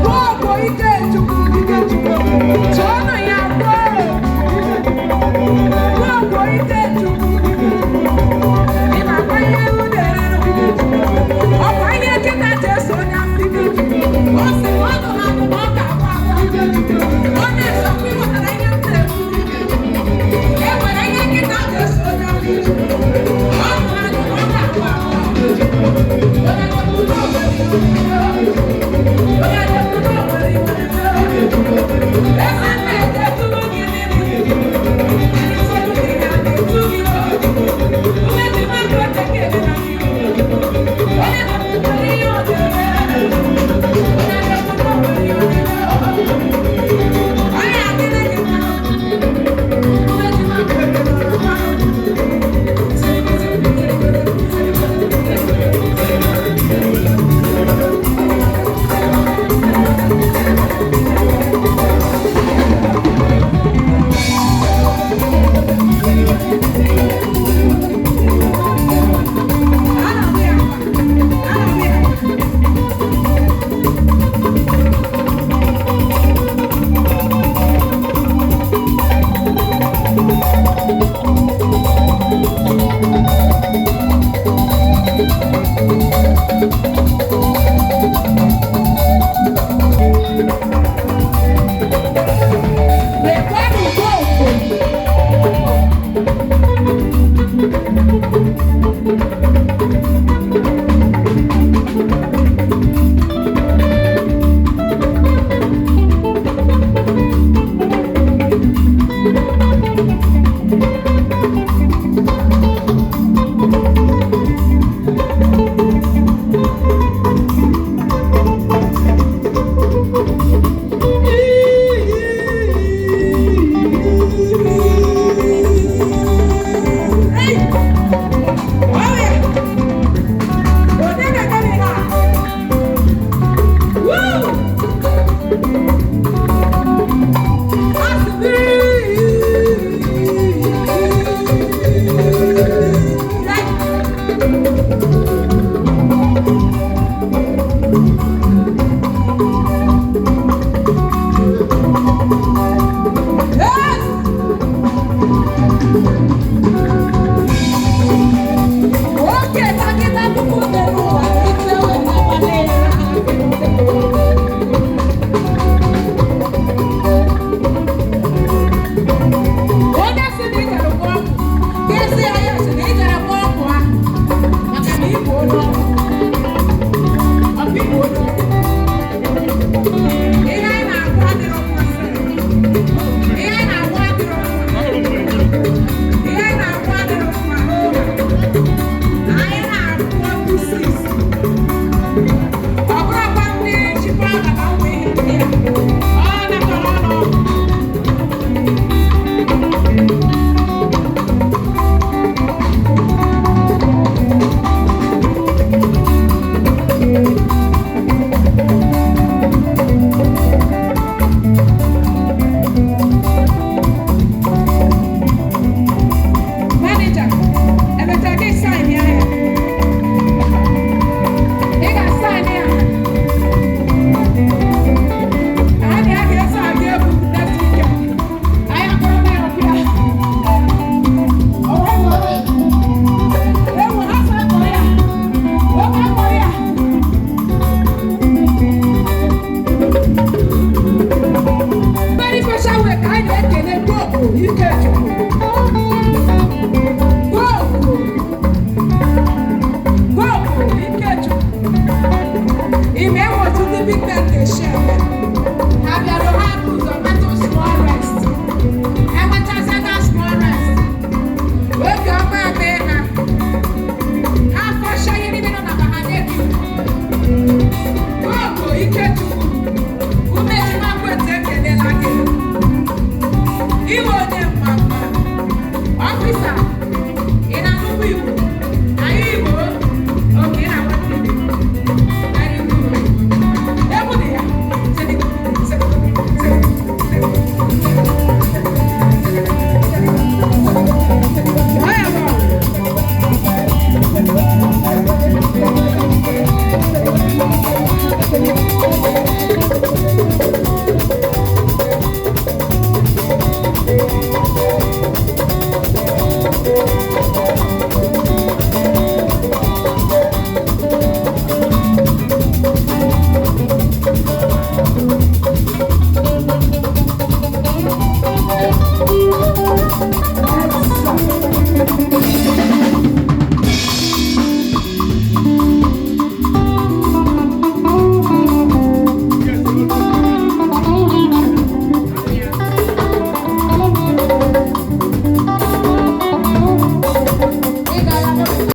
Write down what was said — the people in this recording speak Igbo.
Gwogwo Ikechukwu. Tụọnụ ya gwoo. Gwogwo Ikechukwu. Ị na-agba ihe ewu na-ererụ. Ọkwa ihe nkịta ji eso onye afọ. Ọ sị na ọdụ ha bụ na ọ ga-agba agba. Ọ na-esokwa ịghọtara ihe m na-ekwu. E nwere ihe nkịta ji eso onye afọ. Ọdụ ha bụ na ọ ga-agba agba. Onye na-ekwu na o nwere iwe. Onye na-ekwu na o nwere iwe. Eze nna eje tụrụ gị mmiri. Ụfọdụ gị ha na-etu gị n'obi. Ume dị mmadụ ekeke dị na mmiri. Onye na-ekwukwere ihe ọ ga-eme. Onye na-ekwu na o nwere ihe ọ ga-eme. Onye adịrị gị mma. Ume dị mmadụ ekeke dị na mmiri. Ana m ya. Ana m ya. Lekwanụ gwogwo. Hey! Ọrịa! Onye na-eme m ihe a? Woo! Asị m, Hey! Yes! Oke takịta puku dere ụwa ite weta nwanne ya. Onye sị na ị gara gba ọgwụ, ga-esi ya ya sị na ị gara gba ọgwụ ahụ maka na ị bụ onye ọgwụ. Ọ bụ ịbụ onye ọgwụ. Ihe anyị na-agwa adịrọ mma sị. Ihe anyị na-agwa adịrọ mma. Ihe anyị na-agwa adịrọ mma. Anyị na-akwụ 26. Ọ bụrụkwa ndị nchịkwa maka ụmụ ihe ndị a. Ọ nakọrọ ọnụ. Manager, emechaa gị sign ya ya. Ị ga-asign ya. Anyị a ga-eso aga egwu next weekend. Anyị akpọrọ ya ọbịa. O nweghị onye. Ewu, ha sị akpọrọ ya. Oke akpọrọ ya. Very special way ka anyị na-ekele Gwogwo Ikechukwu. Gwogwo. Gwogwo Ikechukwu. Ime enwe otu ndị big men na-eshi eme.